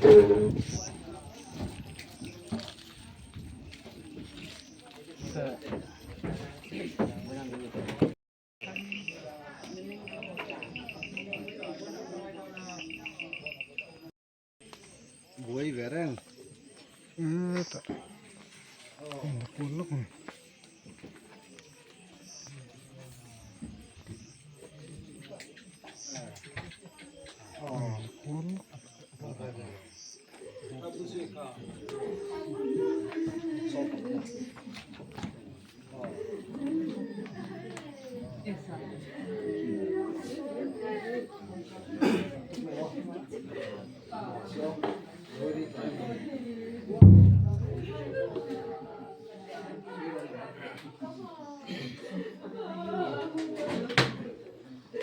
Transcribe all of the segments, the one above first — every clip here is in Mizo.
Buai ve reng. Hetah kual lawk a ni. Kual lawk.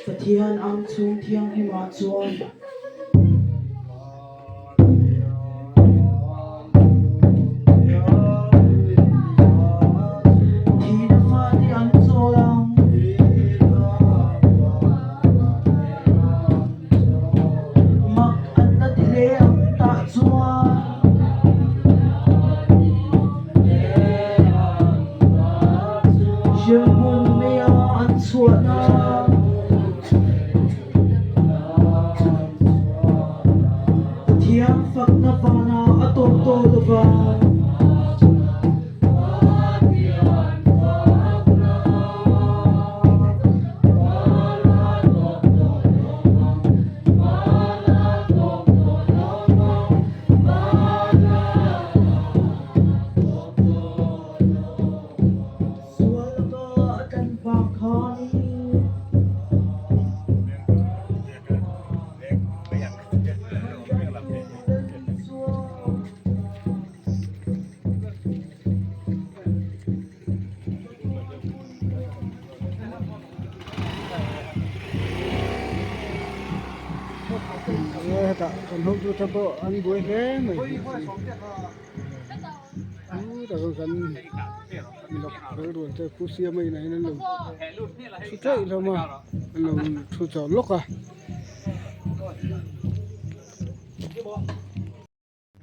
Pathian ang chhung thianghlimah chuan. Thihna fate an chawl ang. Mak an la ti hle ang tah chuan. Hremhmun meia an chhuahna. Pathian fakna vana a tawp tawh lo va. Sual laka a tlan vang khanin. Hetah kan hotu te pawh an buai hle mai. Chu tak kan lawk fel rual te pu siama inah hian an lo thu theih hlawm a an lo thu chawh lawk a.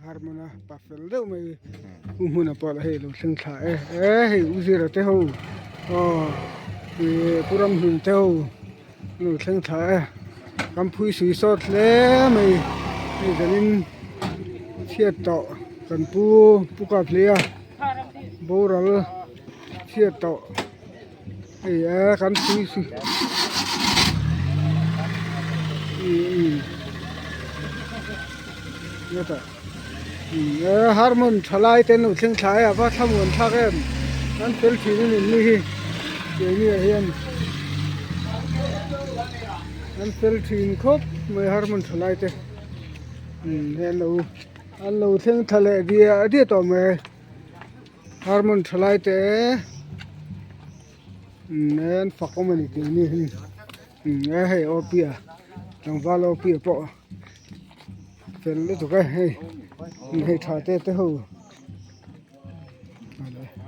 Harmona pa fel deuh mai pu hmuna pawh lah hei a lo thleng thla e e hei u zira te ho aw ih pu ramhlun te ho an lo thleng thla e kan phui sui sawt hle mai hei zanin chhiat tawh kan pu pu kap hle a boral chhiat tawh hei e kan phui sui harmon thalai te an lo thleng thla e a va thlamuan thlak em an fel thin a ni mi hi keini ah hian an fel thin khawp mai harmon thalai te hei an lo an lo thleng thla leh diah diah tawh mai harmon thalai te an fak awm a ni keini hi hei awpia tlangval awpia pawh. Fel lutuk e hei hei tha te te ho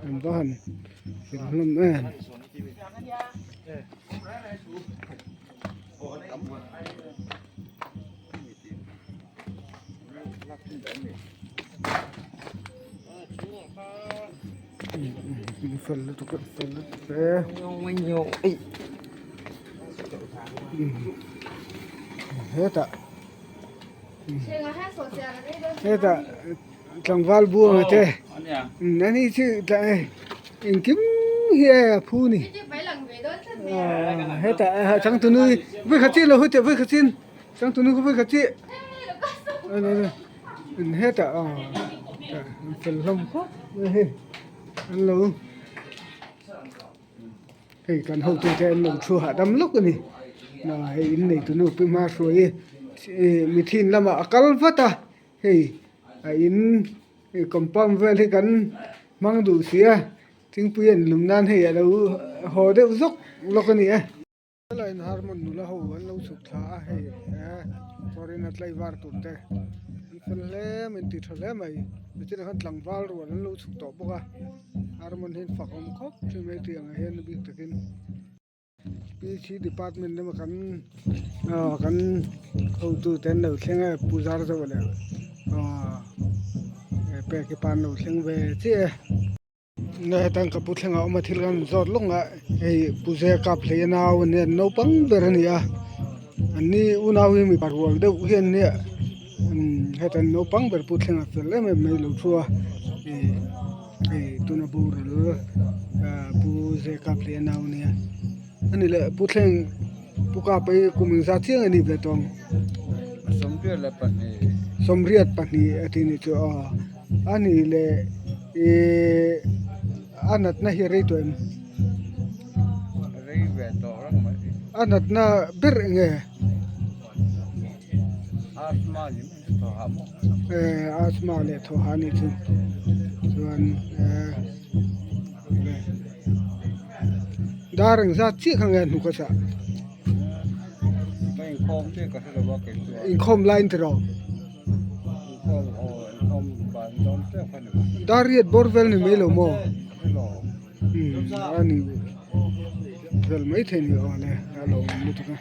an va han fel hlawm em. Fel lutuk e fel lutuk e hetah hetah tlangval buanga te ani chu engkim hi a phu a ni hetah changtunu hi vawikhat chiah lo hawi teh vawikhat chin changtunu kha vawikhat chiah hetah aw fel hlawm khawp mai hei an lo. Hei kan hotute an lo thu hahdam lawk a ni hei in neitu nu pi hma hruai hi mithin lamah a kal vat a hei a in compound vel hi kan hmang duh si a thingpui an lum nan hei a lo haw deuh zawk lawk a ni e. Helai in harmon nula ho an lo chhuk thla a hei foreign a tlaivar tur te an fel hle mai an ti tha hle mai nichina khan tlangval rual an lo chhuk tawh bawk a harmon hi an fak awm khawp thin mai tiang ah hian a bik takin P C department lama kan aw kan hotu te an lo thleng a pu zar zawh leh. Aw pek hi pan lo thleng ve chiah e. Hetan ka pu thlengah awm a thil kan zawt lawk a hei pu zia kap hlei a nau ania naupang ber a ni a an ni unau hi mipa rual deuh hi an nia umm hetan naupang ber pu thlengah fel em em mai lo thu a ih hei tuna boral ah pu zia kap hlei a nau a nia ani leh pu thleng pu kap hi kum engzat chiang a nih ve tawh ang sawmriat pahnih a tih nih chu aw. A nih leh ihh a natna hi a rei tawh em? Rei ve tawh reng mai. A natna ber eng nge? Asthma ni mai thaw hah maw? Eh asthma leh thaw hah anih chu chuan eh dar engzat chiah kha nge a hnuk a chah? Ka inkhawm chiah ka hre lo a kei chuan. Inkhawm lai an ti rawh. Dar riat bawr vel ni mai lo maw? Umm a ni vel mai thei ni aw le a lo awm lutuk a.